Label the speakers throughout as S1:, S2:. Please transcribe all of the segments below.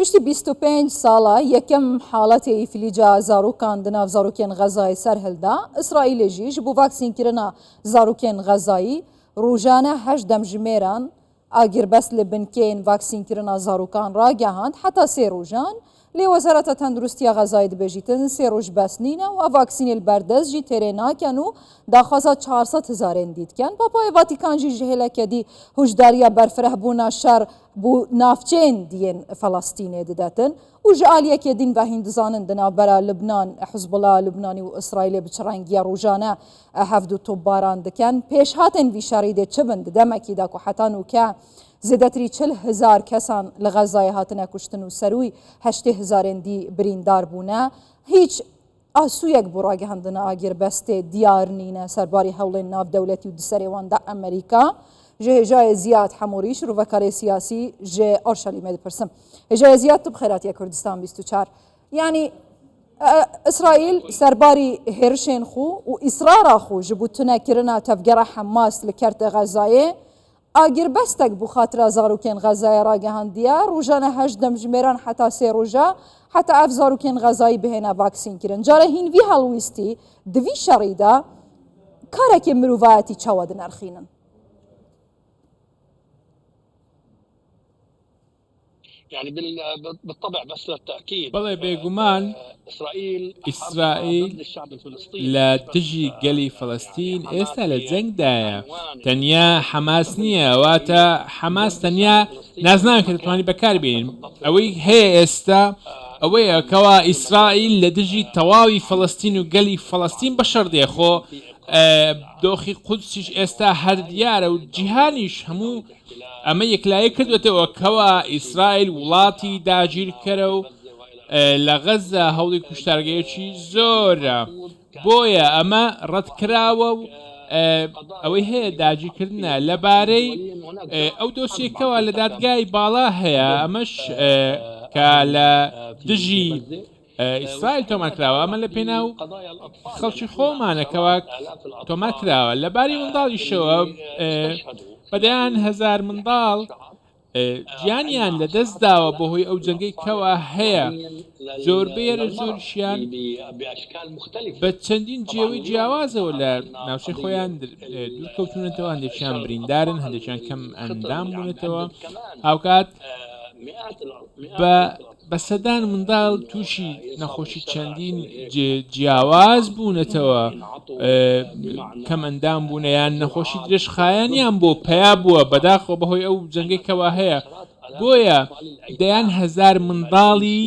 S1: پشتی 25 ساڵە یەکەم حاڵەتی ئیفلیجا زاروکان di nav zarokên Xezayê ser hilda. Îsraîlê jî ji bo vaksînkirina zarokên Xezayî rojane heşt demjimêran agirbest li binkeyên vaksînkirina zarokan ragihand heta sê rojan. Lê Wezareta Tenduristiya Xezayê dibêjîtin sê roj bes nîne û ev vaksînê li ber dest jî têrê nakin û daxwaza 400 hezarên dî dikin. Papayê Vatîkan jî ji hêleke dî huşdariya berfirehbûna şer bo navçeyên diyên Felestînê didetin û ji aliyekê dîn ve hîn dizanin di navbera Libnan, Hizbula Libnanî û Îsraîlê bi çi rengiye rojane hevdu topbaran dikin. Pêşhatên vî şerî dê çi bin di demekî de ku heta nûke zêdetirî 40 hezar kesan li Xezayê hatine kuştin û serûy 80 hezarên dî birîndar bûne. Hîç asûyek bo ragihandina agirbestê diyar nîne serbarî hewlên navdewletî û di serê wan de Amerîka. Ji hêjayê Ziyad Hemûrî şirovekarê siyasî ji Orşelîmê dipirsim. Hêjayê Ziyad tu bi xêr hatiye Kurdistan 24. Yani İsraîl serbarî hêrişên xwe û îsrara xwe ji bo tunekirina tevgera Hemas li Kertê Xezayê agirbestek bo xatira zarokên Xezayê ragihandiye rojane heşt demjimêran heta sê roja heta ev zarokên Xezayî bihêne vaksînkirin. Care hîn vî helwîstî di vî şerî de karekê mirovayetî çawa dinerxînin?
S2: يعني بالطبع بس للتأكيد
S3: بەڵێ بێگومان
S2: إسرائيل
S3: ئیسرائیل
S2: الشعب الفلسطيني
S3: لە دژی گەلی فەلەستین ئێستا لە جەنگدایە تەنیا حەماس نییە واتە حەماس تەنیا نازناوێک کە دەتوانانی بەکاربێنین ئەوەی هەیە ئێستا ئەوەیە کەوا ئیسرائیل لە دژی تەواوی فەلەستین و گەلی فەلەستین بەشەڕ دێ خۆ دۆخی قودسیش ئێستا هەر دیارە و جیهانیش هەموو ئەمە یەکلایی کردوێتەوە کەوا ئیسرائیل وڵاتی داگیرکەرە و لە غەزە هەوڵی کوشتارگەیەکی زۆرە بۆیە ئەمە ڕەتکراوە و ئەوەی هەیە داگیرکردنە لەبارەی ئەو دۆسیەکەوە لە دادگای باڵا هەیە ئەمەش کە لە دژی ئیسرائیل تۆمار کراوە ئەمە لە پێناو خەڵکی خۆمانەکەوە تۆمار کراوە لەباری منداڵیشەوە بەدەیان هەزار منداڵ گیانیان لەدەست داوە بەهۆی ئەو جەنگەی کەوا هەیە زۆربەی هەرە زۆریشیان بە چەندین جێوەی جیاوازەوە لە ناوچەی خۆیان دوور کەوتونەتەوە هەندێکیان بریندارن هەندێکیان کەم ئەندام بوونەتەوە هاوکات بە بە سەدان منداڵ تووشی نەخۆشی چەندین جیاواز بوونەتەوە کەم ئەندام بوونە یان نەخۆشی درێژخایەنیان بۆ پەیا بووە بەداخەوە بەهۆی ئەو جەنگەی کەوا هەیە بۆیە دەیان هەزار منداڵی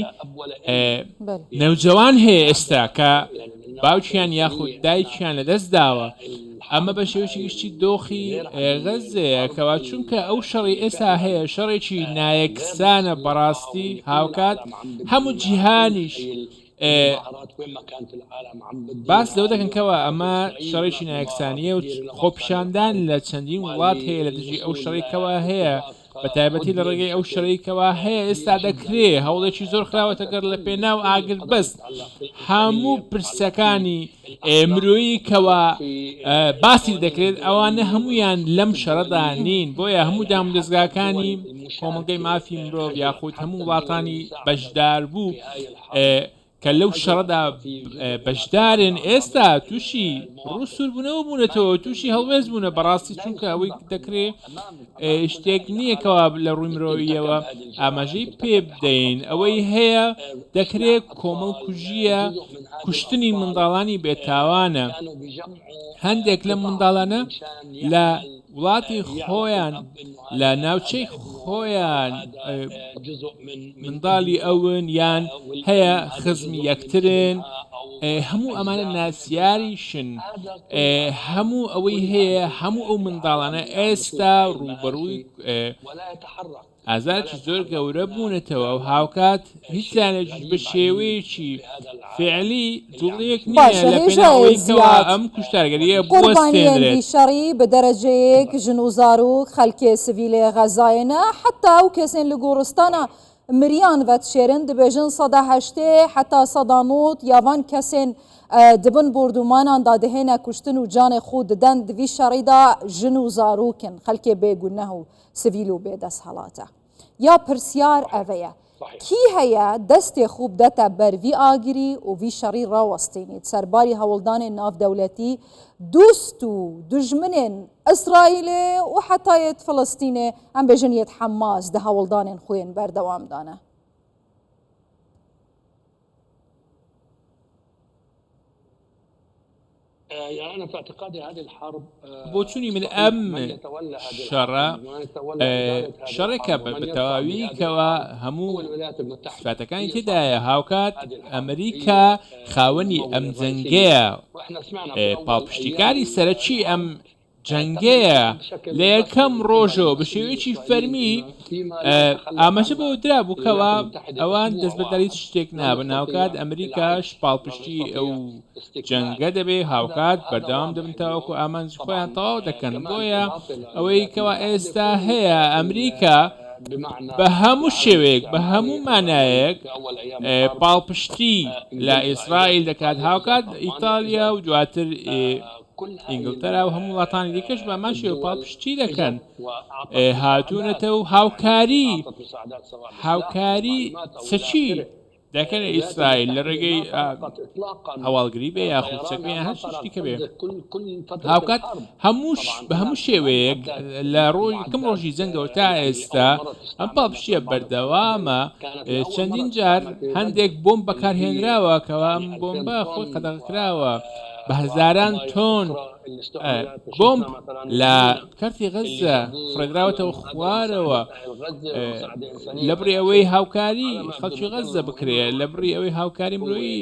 S3: نەوجەوان هەیە ئێستا کە باوکیان یاخود دایکیان لەدەست داوە ئەمە بە شێوەیەکی گشتی دۆخی غەززەیە کەوا چونکە ئەو شەڕی ئێستا هەیە شەڕێکی نایەکسانە بەڕاستی هاوکات هەموو جیهانیش باس لەوە دەکەن کەوا ئەمە شەڕێکی نایەکسانیە و خۆپیشاندان لە چەندین وڵات هەیە لە دژی ئەو شەڕی کەوا هەیە بە تایبەتی لە ڕێگەی ئەو شەرەی کەوا هەیە ئێستا دەکرێ هەوڵێکی زۆر خراوەتە گەڕ لە پێناو ئاگربەست هەموو پرسەکانی مرۆیی کەوا باسی دەکرێت ئەوانە هەمویان لەم شەڕەدا نین بۆیە هەموو دامودەزگاکانی کۆمەڵگەی مافی مرۆڤ یاخود هەموو وڵاتانی بەشدار بوو کە لەو شەڕەدا بەشدارن ئێستا تووشی ڕووسووربوونەوە بوونەتەوە تووشی هەڵوێست بوونە بەڕاستی چونکە ئەوەی دەکرێ شتێک نییە کەوا لە ڕووی مرۆییەوە ئاماژەی پێ بدەین ئەوەی هەیە دەکرێت کۆمەڵ کوژیە کوشتنی منداڵانی بێتاوانە هەندێک لەم منداڵانە لە وڵاتی خۆیان لە ناوچەی خۆیان منداڵی ئەون یان هەیە خزمی یەکترن هەموو ئەمانە ناسیاریشن هەموو ئەوەی هەیە هەموو ئەو منداڵانە ئێستا ڕووبەڕووی ئازارێکی زۆر گەورە بوونەتەوە و هاوکات هیچ لایەنێکیش بە شێوەیەکی فعلی جوڵەیەک نییە
S1: باشە
S3: لە
S1: هێژایە
S3: پێناو ئەوەی کەوا
S1: زیاد
S3: ئەم کوشتارگەرییە
S1: قوربانیێن
S3: بوەستێنرێت.
S1: ڤی شەڕی بە دەرەجەیەک ژن و زاروک خەلکێ سڤیلێ غەزایێ نە حەتا ئەو کەسێن لە گۆڕستانا مریان ڤەدشێرن دبێژن سەدا هەشتێ حەتا سەدا نۆد یا ڤان کەسێن دبن بۆردوماناندا دهێنە کوشتن و جانێ خۆ ددەن دڤی شەڕیدا ژن و زاروکن خەلکێ بێگونەه و سڤیل و بێ دەسهەڵاتە. یا پرسیار ئەڤەیە. کی هەیە دەستێ خوو بدەتە بەر ڤی ئاگری و ڤی شەڕی ڕاوەستینیت سەرباری هەوڵدانێ ناڤدەولەتی دوست و دوژمنێن ئیسرائیلێ و حەتا یێت فلستینێ ئەم بێژن یێت حەماس دە هەوڵدانێن خووێن بەردەوام دانە.
S3: بۆچوونی من ئەم شەڕە شەڕێکە بە تەواوی کەوا هەموو سفاتەکانی تێدایە هاوکات ئەمریکا خاوەنی ئەم جەنگەیە پاڵپشتیکاری سەرەکی ئەم جەنگەیە لە یەکەم ڕۆژەوە بە شێوەیەکی فەرمی ئاماژە بەوە درابوو کەوا ئەوان دەستبەرداری هیچ شتێک نابن هاوکات ئەمریکاش پاڵپشتی ئەو جەنگە دەبێ هاوکات بەردەوام دەبن تاوەکو ئامانجی خۆیان تەواو دەکەن بۆیە ئەوەی کەوا ئێستا هەیە ئەمریکا بە هەموو شێوەیەک بە هەموو مانایەک پاڵپشتی لە ئیسرائیل دەکات هاوکات ئیتالیا و دواتر ئینگلتەرا و هەموو وڵاتانی دیکەش بە هەمان شێوە پاڵپشتی دەکەن هاتوونەتە و هاوکاری هاوکاری چەکی دەکەن ئیسرائیل لە ڕێگەی هەواڵگری بێ یاخود چەک بێ هەر شتێکی کە بێ هاوکات هەمووش بە هەموو شێوەیەک لە ڕۆی کەم ڕۆژی جەنگەوە تا ئێستا ئەم پاڵپشتیە بەردەوامە چەندین جار هەندێک بۆم بەکارهێنراوە کەوا ئەم بۆمبە خۆی قەدەغەکراوە بە هەزاران تۆن بۆمب لە کەرتی غەززە فڕێدراوەتەوە خوارەوە لە بڕی ئەوەی هاوکاری خەڵکی غەززە بکرێ لە بڕی ئەوەی هاوکاری مرۆیی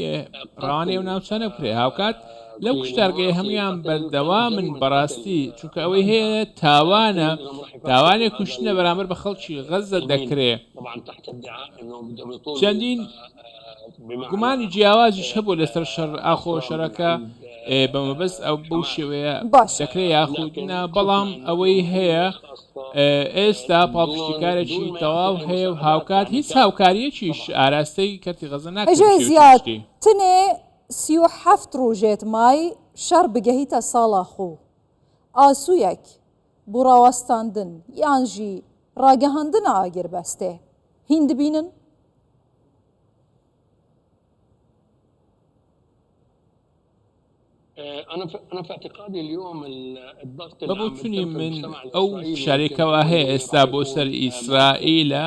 S3: ڕەوانەی ئەو ناوچانە بکرێ هاوکات لەو کوشتارگەیە هەمویان بەردەوامن بەڕاستی چونکە ئەوەی هەیە تاوانە تاوانێک کوشتنە بەرامبەر بە خەڵکی غەززە دەکرێ چەندین گومانی جیاوازیش هەبوو لەسەر شەڕ ئاخۆ شەرەکە بە مەبەست ئەو بەو شێوەیە دەکرێت یاخود نا بەڵام ئەوەی هەیە ئێستا پاڵپشتیکارێکی تەواو هەیە و هاوکات هیچ هاوکاریەکیش ئاراستەی کەرتی غەزە ناکرێت.
S1: زیاد تنێ 37 ڕوژێت مای شەڕ بگەهیتە ساڵا خوو ئاسویەک بو ڕاوەستاندن یانژی ڕاگەهاندنا ئاگربەستێ هین دبینن؟
S3: بە بۆچونی من ئەو فشارەی کەوا هەیە ئێستا بۆ سەر ئیسرائیلە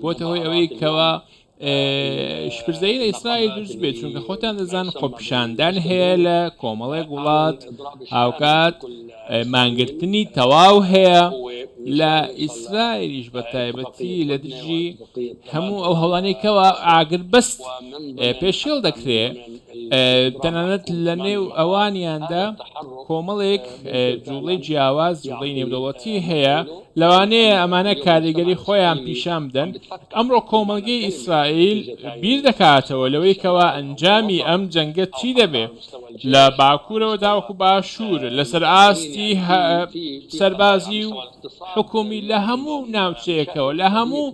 S3: بۆتە هۆی ئەوەی کەوا شپرزەیی لە ئیسرائیل دروست بێت چونکە خۆتان دەزان خۆپیشاندان هەیە لە کۆمەڵێک وڵات هاوکات مانگرتنی تەواو هەیە لە ئیسرائیلیش بە تایبەتی لە دژی هەموو ئەو هەوڵانەی کەوا ئاگربەست پێشێل دەکرێ تەنانەت لە نێو ئەوانیاندا کۆمەڵێک جوڵەی جیاواز جوڵەی نێودەوڵەتی هەیە لەوانەیە ئەمانە کاریگەری خۆیان پیشان بدەن ئەمڕۆ کۆمەڵگەی ئیسرائیل بیر دەکاتەوە لەوەی کەوا ئەنجامی ئەم جەنگە چی دەبێ لە باکوورەوە تاوەکو باشوور لەسەر ئاستی سەربازی و حکومی لە هەموو ناوچەیەکەوە لە هەموو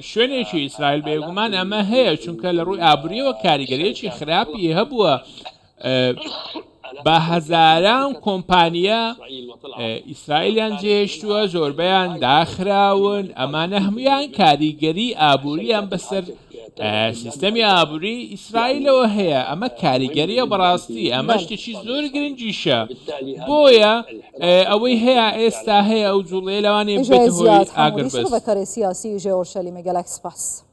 S3: شوێنێکی ئیسرائیل بێگومان ئەمە هەیە چونکە لە ڕووی ئابووریەوە کاریگەریەکی خراپی هەبووە بە هەزاران کۆمپانیا ئیسرائیلیان جێهێشتووە زۆربەیان داخراون ئەمانە هەمویان کاریگەری ئابووریان بەسەر سیستەمی ئابووری ئیسرائیلەوە هەیە ئەمە کاریگەریە بەڕاستی ئەمە شتێکی زۆر گرنگیشە بۆیە ئەوەی هەیە ئێستا هەیە ئەو جوڵەیە لەوانەیە ببێتە هۆی ئاگربەست.
S1: سیاسی ژێ ئۆرشەلیمە گەلەک سپاس.